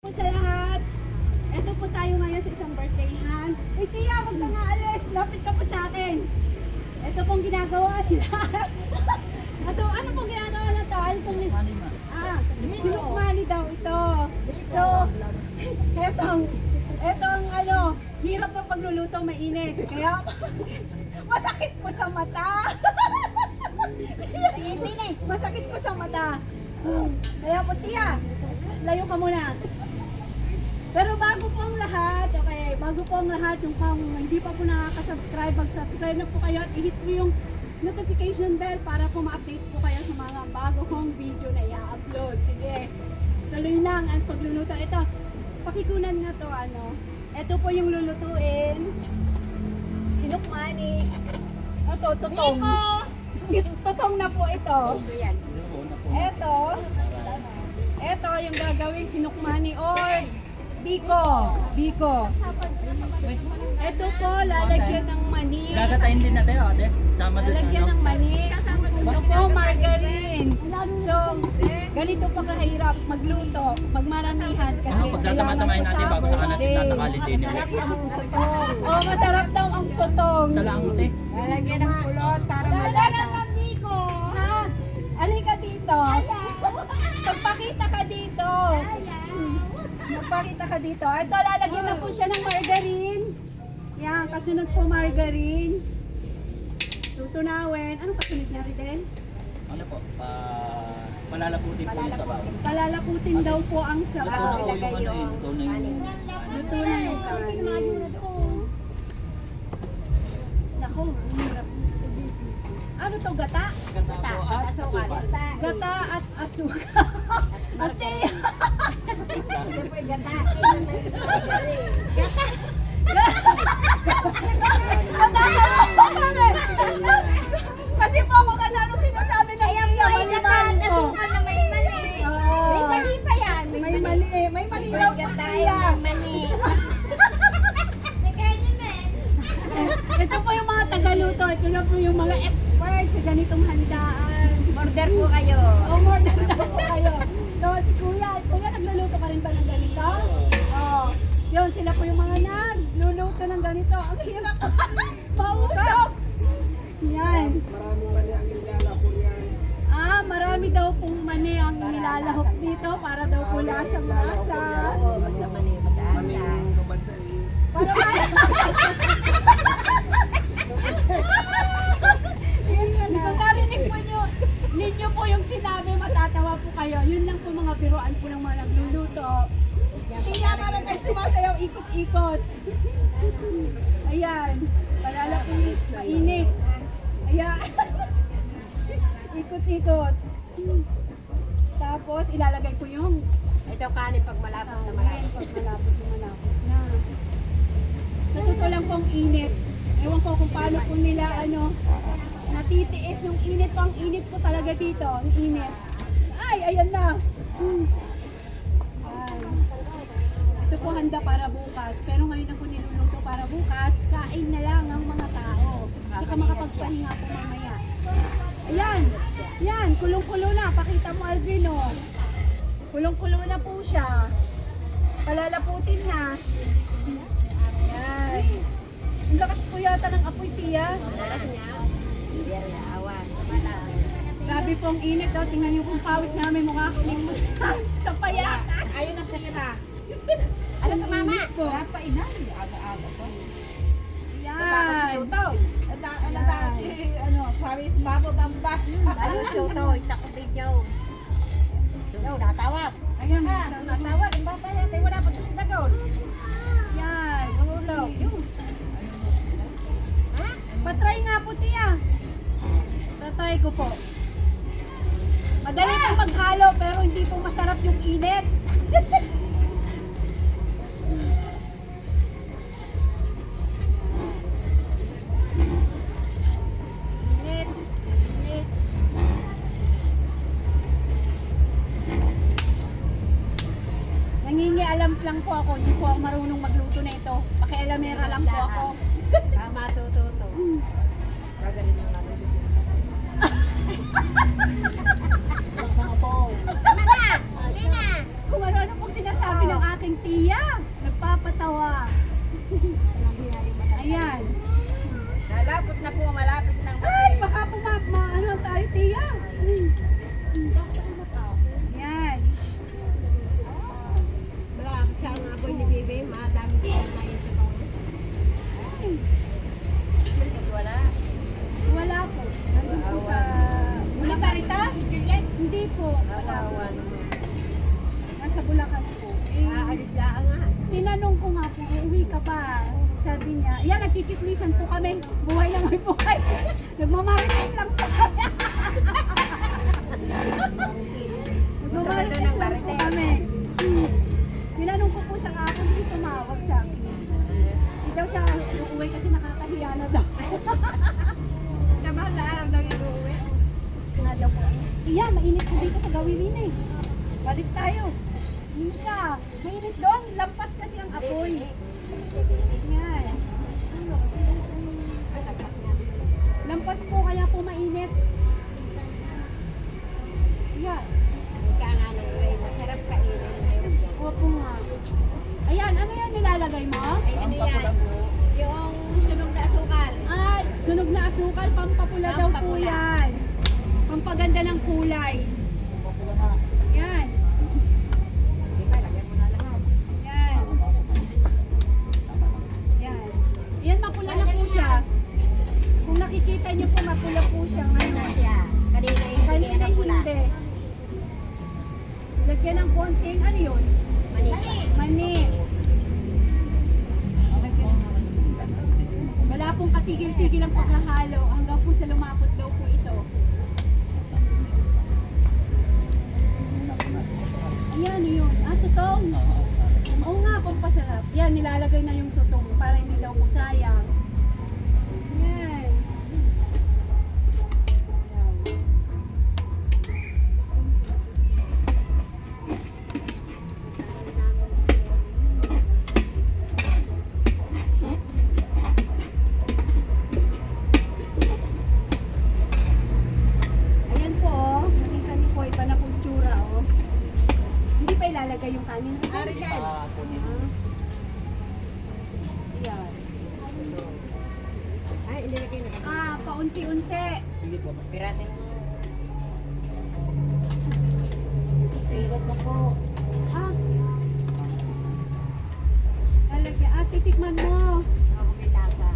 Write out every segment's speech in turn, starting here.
po sa lahat. Ito po tayo ngayon sa isang birthdayhan. Uy, Tia, huwag ka nga alis. Lapit ka po sa akin. Ito pong ginagawa nila. Ano pong ginagawa na to? Ano pong... sinukmani daw ito. So, etong hirap ng pagluluto, mainit. Kaya, masakit po sa mata. Masakit po sa mata. Kaya po, Tia, layo ka muna. Pero bago po ang lahat, yung pang hindi pa po nakaka-subscribe, mag-subscribe na po kayo at i-hit po yung notification bell para po ma-update po kayo sa mga bago kong video na i-upload. Sige, tuloy lang ang pagluluto. Ito, pakikunan nga to, Ito po yung lulutuin. Sinukmani. Ito, tutong. Tutong na po ito. Ito yung gagawing sinukmani or biko. Ito po, lalagyan ng mani. Gagatayin din natin, ate. Sama doon sa Lalagyan ng mani. Ito po, margarine. So, ganito pa kahirap magluto, magmaramihan kasi pagsasama-samahin natin bago sa kanan tatakalin din. Oh, masarap daw ang tutong. Sa lang, ate. Lalagyan ng pulot para Lalagyan ng biko. Ha? Alika dito. Magpakita ka dito. Magpakita ka dito. Ito, lalagyan na po siya ng margarine. Yan, kasunod po margarine. Tutunawin. Anong kasunod niya rin? Ano po? Palalaputin po yung sabaw. Palalaputin daw po ang Luto na sabaw. po yung luto na yung... Luto na yung kanin. Nako, hirap. Ano to, gata? Gata po at asukal. Gata at asukal. Ate! Kasi po ako kanano sinasabi na iya, mali-mali ko. May mali daw po iya. Ito po yung mga tagaluto. Ito na po yung mga expert sa ganitong handaan. order po kayo. Order daw po kayo. So, si Kuya, nagluluto ka rin ba ng ganito? Oo. Yun, sila po yung mga nagluluto ng ganito. Ang hirap. Mausap. Yan. Maraming mali ang nilalapon yan. Marami daw pong mani ang nilalahok dito para daw po lasang-lasa. Basta mali, mataas Mali na. yung nabansa eh. Para Di ba narinig po ninyo po yung sinabi, matatawa po kayo. Yun lang po mga biruan po ng mga nagluluto. Kaya para tayo sumasayaw, ikot-ikot. Ayan. Palala po mainit. Ayan. Ikot-ikot. Tapos ilalagay ko yung Ito kanin pag malapot na malapot. pag malapot na. Sa totoo lang pong init. Ewan ko kung paano po nila natitiis yung init po. Ang init po talaga dito. Ang init. Ay, ayan na. Ay. Ito po handa para bukas. Pero ngayon ako niluluto para bukas. Kain na lang ang mga tao. Tsaka makapagpahinga po mamaya. Ayan. Yan. Kulong-kulo na. Pakita mo, Alvin, oh. Kulong-kulo na po siya. Palalaputin na. Ayan. Ang lakas po yata ng apoy, Tia. Grabe pong init daw. Tingnan niyo kung pawis namin mukha kaming sa payatas. Ayun ang pira. Ano to, Mama? Pa ina, aga-aga ko. Yan. Paris bago gambas. Ayun, Toto, itakot din niyo. Yo, natawag. Ayan. Natawag. Ang bata yan. Kaya wala pa ito sa dagon. Yan. Ulog. Patry nga po, Tia. Tatry ko po. Madali pong maghalo pero hindi po masarap yung init. Init. Init. Nangingialam lang po ako. Hindi po ako marunong magluto na ito. Pakialamera lang po ako. Tama, Toto. Gagaling ng natin. Lakas ang apo. Kung ano-ano pong sinasabi ng ate Tia, nagpapatawa. Ayan. Malapit na po, malapit na. Ay, baka ano tayo, Tia. Ayan. Wala, siya ang apoy ni Bibi, madami ko na yung totoo. Ay, Wala. wala po. Nandun po sa... Wala ba rito? Si Juliet? Hindi po. Wala po. Kawawa naman. Nasa Bulacan po. Aalis lang nga. Tinanong ko nga po, uuwi ka pa. Sabi niya, yan, nagchichismisan po kami. Buhay lang ay buhay. Nagmamarites lang po kami. Nagmamarites lang po kami. Tinanong ko po siya kahapon, hindi tumawag sa akin. Hindi daw siya uuwi kasi nakakahiya na daw. Sabahal na araw daw yung uuwi. Nga daw po. Iya, mainit po dito sa gawin eh. Balik tayo. Hindi ka. Mainit doon. Lampas kasi ang apoy. Yan. Lampas po kaya po mainit. Yan. Kaya nga nang uwi, masarap kainin ngayon. Opo nga. Ayan, ano yan nilalagay mo? Ay, ano yan? Yung sunog na asukal. Ah, sunog na asukal. Pampapula daw po Pampapula. yan. Pampaganda ng kulay. Yan. Di ba, lagyan mo na lahat. Yan. Yan. Yan, mapula na po siya. Kung nakikita niyo po, mapula po siya Ano ngayon. siya? Kanina hindi Kanina kaya na pula. hindi. Lagyan ng konting, ano yun? Manisa. Mani. Wala pong katigil-tigil ang paghahalo hanggang po sa lumapot daw po ito. Ayan yun. Ah, tutong. Oo nga, pampasarap. Yan, nilalagay na yung tutong para hindi daw po sayang. Yan. Ayan po, oh. Nakita niyo po, iba na po yung tsura, oh. Hindi pa ilalagay yung kanin. Ari din. Ayan. Ay, hindi na kayo Ah, paunti-unti. Sige po. Piratin mo. Pirat na po. Ah. Lalagyan. Ah, titikman mo. Ako may lasa.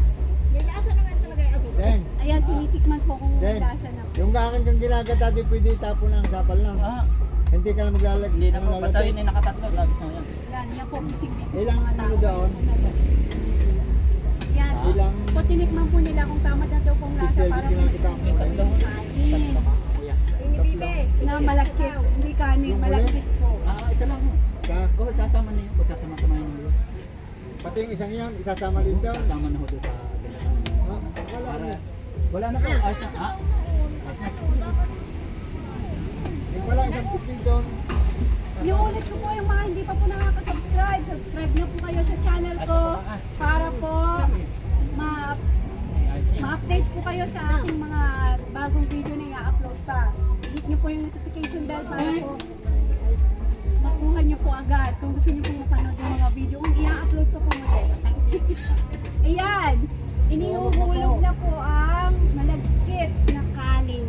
May lasa naman talaga yung asukal. Den, Ayan, tinitikman po kung Den. lasa na. yung akin ng dinagat dati pwede itapon lang, sapal lang. Ah, Hindi ka na maglalag. hindi na po. Basta lalagay. yun ay nakatatlo. Labis na yan. Yan, yan po, bisig-bisig. Ilang mga ano tao. doon? Yan. Ilang Po, tinikman po nila kung tama na daw pong lasa pixel para bigyan po kita. May tatlo. kanin. Kuya. Ini Bibi. Na malakit. Hindi kanin, Yung malakit po. Ah, isa lang. Sa, Go, sasama na yun. Kung sasama-sama yun. pati yung isang yan, isasama din daw. Sasama na ho doon sa ginasama niyo. Ah, wala Para, na. wala na po. Ayos na. Ah? Ayos na. Yung wala isang pitching doon. Iuulit ko po yung mga hindi pa po nakaka-subscribe. Subscribe niyo po kayo sa channel ko para po Ayos na. ma-update po kayo sa aking mga bagong video na i-upload pa. Hit niyo po yung notification bell para po makuha niyo po agad kung gusto niyo po mapanood yung mga video kung i-upload ko po muli. Ayan, inihuhulog na po ang malagkit na kanin.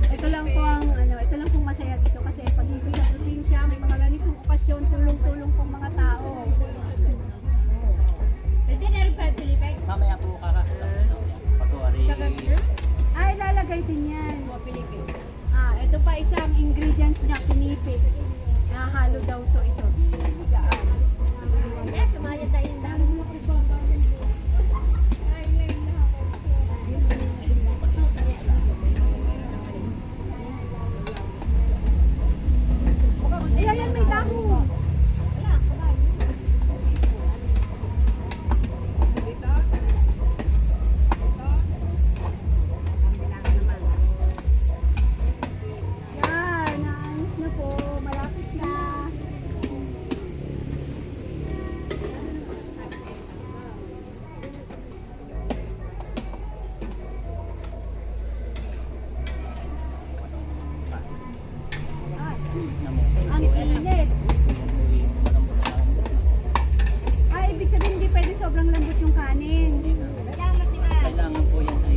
Ito lang po ang ito lang po masaya dito kasi pag dito sa probinsya may mga ganitong okasyon, tulong-tulong pong mga tao. Pwede na rin pa, Felipe. Mamaya po kakasama. Pag-uwari. Ay, lalagay din yan. Mga Felipe. Ah, ito pa isang ingredient niya, pinipig. Nahalo daw to ito. Diyan. Yan, sumayad tayo yung dami. Ay, ayan, may dahon. Yan, naayos na po. Malapit na. Ang init. Ibig sabihin hindi pwede sobrang lambot yung kanin. Kailangan po yan ay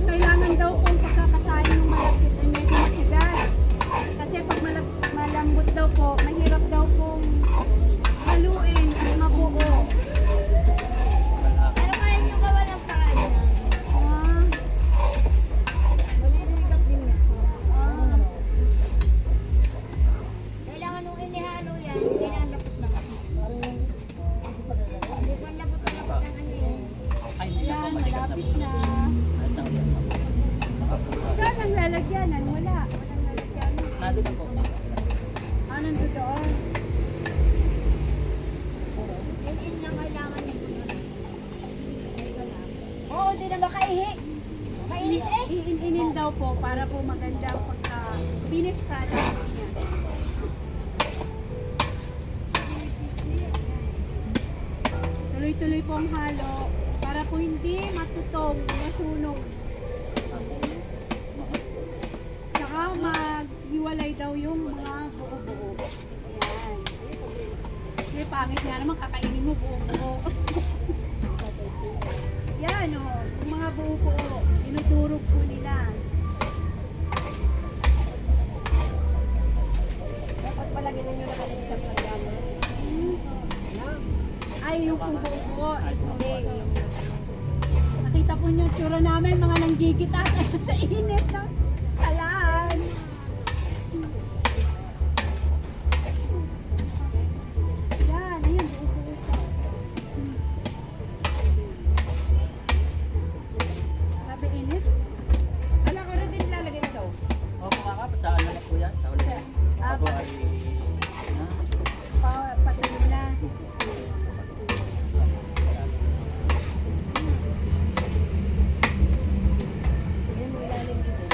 Kailangan daw pong pagkakasahin ng malagkit ay medyo matigas. Kasi pag malambot daw po, mahirap daw pong haluin at mabuo. Pero kaya nyo gawa ng paraan yan. Ah, Maliligat din yan. ah. Kailangan nung inihalo yan, kailangan lapot-lapot. Hindi pa lapot-lapot ang ano yan. ay hindi na po Ayan, matigas na malapit po. na. Nasang yan po. Saan ang lalagyanan? Wala. Walang lalagyanan. Nandun na po. Nandun doon. In lang kailangan nyo. Oo, di na makaihi. Mainit eh. Iin-inin daw po para po maganda ang pagka-finished product niya. Tuloy-tuloy po ang halo para po hindi matutong, masunog. Saka maghiwalay daw yung mga buo-buo. Ayan. Kasi pangit nga naman kakainin mo buo-buo. Yan o, yung mga buo-buo, dinudurog po nila. Dapat palagyan nyo na kanina sa programa. Ay, yung kung buo-buo, hindi. Nakita po niyo yung tsura namin, mga nanggigita sa init ng talaan. Yan, ayun, buo-buo pa. Sabi init? Ala ko rin din lalagyan na daw. Opo kaka, sa ano na po yan? Sa ulit. Ako ay Patuloy na. Yan mo ilalim dito.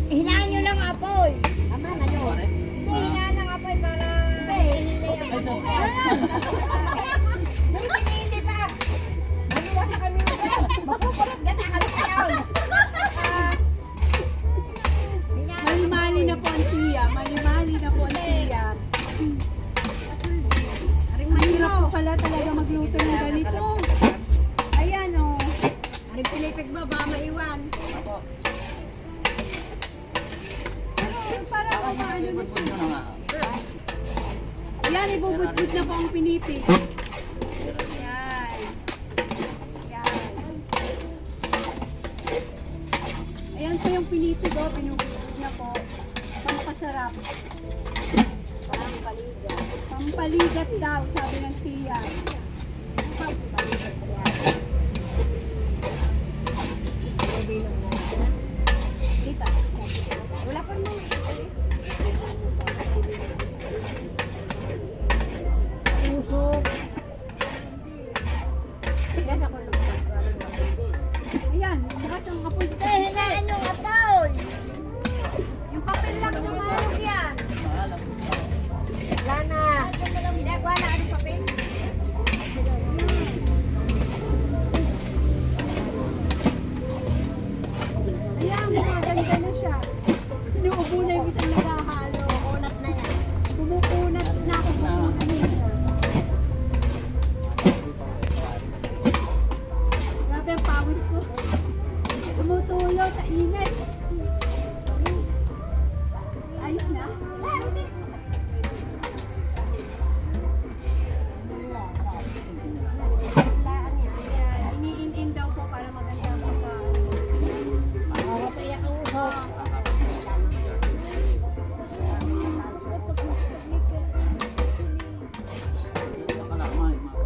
Hinaan nyo lang apoy. Tama na nyo. Correct. Hindi, hinaan lang apoy para mahihili ang Ay, so, hindi pa. Maluwa na kami. Mapupulat na kami ngayon. Mali-mali na po ang tiya. Mali-mali na po ang tiya. Mahirap po pala talaga magluto ng ganito. Ayan o. Aring pinipig mo, baka maiwan. ako. Parang Ako ano na mag-ibot siya. na nga. Ayan, ibubudbud na po ang pinipig. Ayan. Ayan. Ayan po yung pinipig o. Pinubudbud na po. Pampasarap. Pampaligat. Pampaligat daw, sabi ng tiya. Pampaligat yan. Bilong na. Dito. Wala pa mo. Usok. Yan ako lumabas. Ayan, bukas ang apoy. Hinaan yung apoy. Yung papel lang Yung naman. mahulog yan. Maalam. Wala na. Ginagawa na ang papel. Ayan, maganda na siya. Inuubo na yung isang nakahalo. Unat na yan. Pumupunat na ako. Pumupunat na. Grabe ang pawis ko. Tumutulo sa init. Ayos na? Ayan, iniin-in daw po para maganda ang pagka. Payak ang usok. Baka na kumain, mga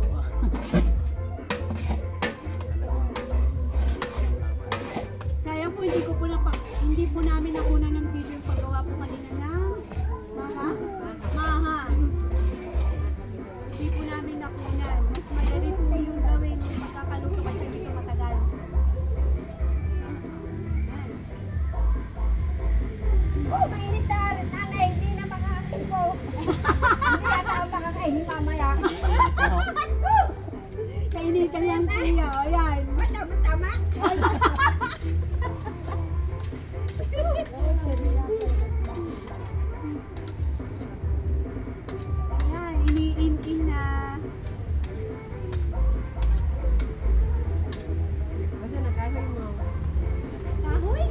Sayang po hindi po namin nakuna ng video yung paggawa po kanina ng maha. Hindi po namin nakunan. Mas madali po yung gawin yung magkakaluto kasi dito matagal. Ayan, ini-in-in na. Basta nakahoy mo. Kahoy?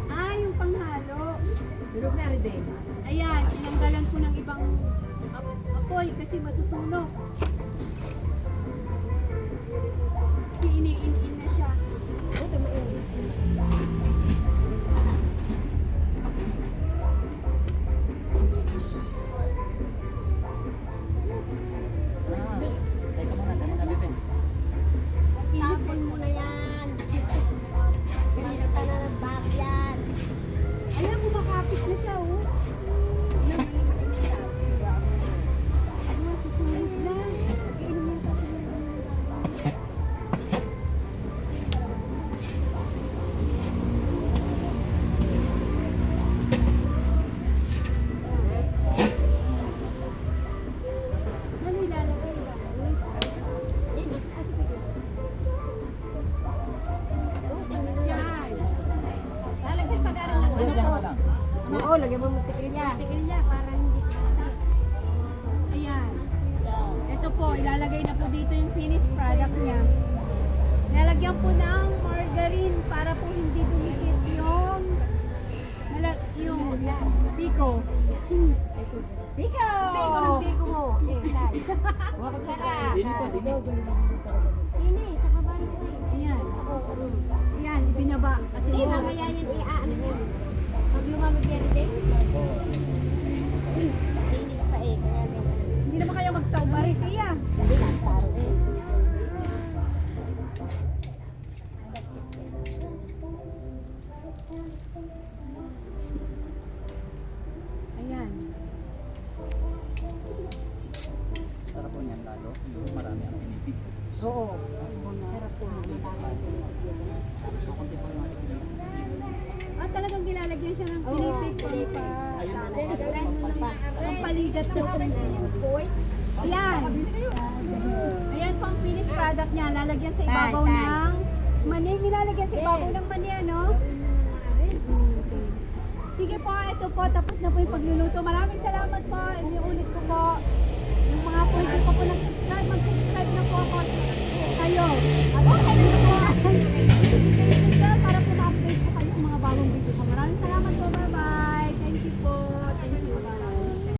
Ah, yung panghalo. Durog na rin din. Ayan, inanggalan ko ng ibang apoy kasi masusunog. Kasi ini-in-in na siya. Ito mainit. Teka muna, bebe. Tapon mo na yan. Ganyan ka na ng bag yan. Ayan, kumakapit na siya, oh. Masusunog na. Saan ilalagay ba? Yan. Lalagyan pa ka rin ng Bebe, ano. ka lang. Oo, lagyan mo ng tikilya. Tikilya para hindi Ayan. Ito po, ilalagay na po dito yung finished product niya. Nalagyan po ng margarine para po hindi dumikit yung piko. Piko! Piko ng piko mo. Huwag ko Sarap. Dini po, dini. Ini, sa kabali ko eh. Ayan. Ayan, ibinaba. Kasi Hindi, po, mamaya yan i-ano yan. Pag lumamig yan din. Init pa eh. Kaya ganyan. hindi naman kayo magtaubari, Tia. Hindi lang, taro eh. Ayan. Sarap po niyan lalo. Yung marami ang pinipig. Oo. Sarap po. Makunti pa yung ating Ah, talagang nilalagyan siya ng pinipig Ayun na pampaligat po. Ayan. Ayan po ang finished product niya. Lalagyan sa ibabaw Tay, tay. ng mani. Nilalagyan sa ibabaw ng mani, ano? Sige po, ito po. Tapos na po yung pagluluto. Maraming salamat po. Iniulit ko po. Yung mga po hindi pa po nag-subscribe, mag-subscribe na po ako. Kayo. At kayo na po ang notification bell para po ma-update po kayo sa mga bagong video ko. Maraming salamat po.